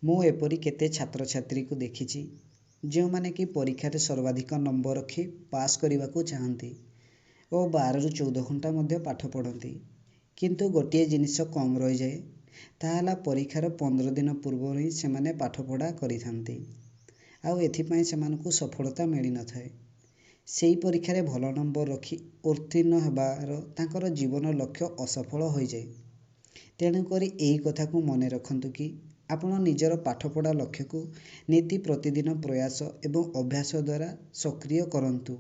ମୁଁ ଏପରି କେତେ ଛାତ୍ରଛାତ୍ରୀକୁ ଦେଖିଛି ଯେଉଁମାନେ କି ପରୀକ୍ଷାରେ ସର୍ବାଧିକ ନମ୍ବର୍ ରଖି ପାସ୍ କରିବାକୁ ଚାହାଁନ୍ତି ଓ 12ରୁ 14 ଘଣ୍ଟା ମଧ୍ୟ ପାଠ ପଢ଼ନ୍ତି। କିନ୍ତୁ ଗୋଟିଏ ଜିନିଷ କମ୍ ରହିଯାଏ, ତାହା ହେଲା ପରୀକ୍ଷାର 15 ଦିନ ପୂର୍ବରୁ ହିଁ ସେମାନେ ପାଠପଢ଼ା କରିଥାନ୍ତି ଆଉ ଏଥିପାଇଁ ସେମାନଙ୍କୁ ସଫଳତା ମିଳିନଥାଏ। ସେଇ ପରୀକ୍ଷାରେ ଭଲ ନମ୍ବର୍ ରଖି ଉତ୍ତୀର୍ଣ୍ଣ ହେବାର ତାଙ୍କର ଜୀବନ ଲକ୍ଷ୍ୟ ଅସଫଳ ହୋଇଯାଏ। ତେଣୁକରି ଏହି କଥାକୁ ମନେ ରଖନ୍ତୁ କି ଆପଣ ନିଜର ପାଠପଢ଼ା ଲକ୍ଷ୍ୟକୁ ନିତି ପ୍ରତିଦିନ ପ୍ରୟାସ ଏବଂ ଅଭ୍ୟାସ ଦ୍ୱାରା ସକ୍ରିୟ କରନ୍ତୁ।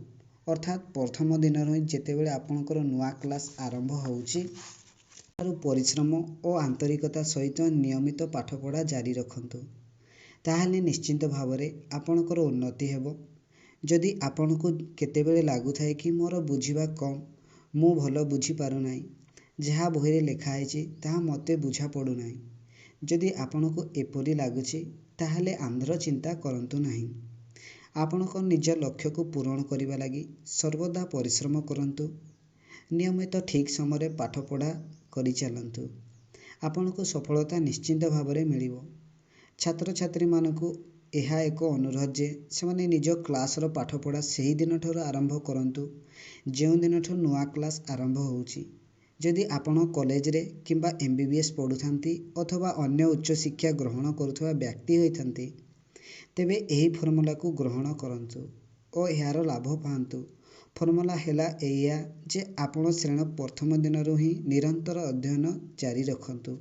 ଅର୍ଥାତ୍ ପ୍ରଥମ ଦିନରୁ ହିଁ ଯେତେବେଳେ ଆପଣଙ୍କର ନୂଆ କ୍ଲାସ୍ ଆରମ୍ଭ ହେଉଛି, ପରିଶ୍ରମ ଓ ଆନ୍ତରିକତା ସହିତ ନିୟମିତ ପାଠପଢ଼ା ଜାରି ରଖନ୍ତୁ, ତା'ହେଲେ ନିଶ୍ଚିନ୍ତ ଭାବରେ ଆପଣଙ୍କର ଉନ୍ନତି ହେବ। ଯଦି ଆପଣଙ୍କୁ କେତେବେଳେ ଲାଗୁଥାଏ କି ମୋର ବୁଝିବା କମ୍, ମୁଁ ଭଲ ବୁଝିପାରୁନାହିଁ, ଯାହା ବହିରେ ଲେଖା ହେଇଛି ତାହା ମୋତେ ବୁଝା ପଡ଼ୁନାହିଁ, ଯଦି ଆପଣଙ୍କୁ ଏପରି ଲାଗୁଛି ତା'ହେଲେ ଆନ୍ଧ୍ର ଚିନ୍ତା କରନ୍ତୁ ନାହିଁ। ଆପଣଙ୍କ ନିଜ ଲକ୍ଷ୍ୟକୁ ପୂରଣ କରିବା ଲାଗି ସର୍ବଦା ପରିଶ୍ରମ କରନ୍ତୁ, ନିୟମିତ ଠିକ୍ ସମୟରେ ପାଠପଢ଼ା କରିଚାଲନ୍ତୁ, ଆପଣଙ୍କୁ ସଫଳତା ନିଶ୍ଚିନ୍ତ ଭାବରେ ମିଳିବ। ଛାତ୍ରଛାତ୍ରୀମାନଙ୍କୁ ଏହା ଏକ ଅନୁରୋଧ ଯେ ସେମାନେ ନିଜ କ୍ଲାସ୍ର ପାଠପଢ଼ା ସେହିଦିନଠାରୁ ଆରମ୍ଭ କରନ୍ତୁ ଯେଉଁଦିନଠୁ ନୂଆ କ୍ଲାସ୍ ଆରମ୍ଭ ହେଉଛି। ଯଦି ଆପଣ କଲେଜ୍ରେ କିମ୍ବା MBBS ପଢ଼ୁଥାନ୍ତି ଅଥବା ଅନ୍ୟ ଉଚ୍ଚଶିକ୍ଷା ଗ୍ରହଣ କରୁଥିବା ବ୍ୟକ୍ତି ହୋଇଥାନ୍ତି, ତେବେ ଏହି ଫର୍ମୁଲାକୁ ଗ୍ରହଣ କରନ୍ତୁ ଓ ଏହାର ଲାଭ ପାଆନ୍ତୁ। ଫର୍ମୁଲା ହେଲା ଏଇଆ ଯେ ଆପଣ ଶ୍ରେଣୀ ପ୍ରଥମ ଦିନରୁ ହିଁ ନିରନ୍ତର ଅଧ୍ୟୟନ ଜାରି ରଖନ୍ତୁ।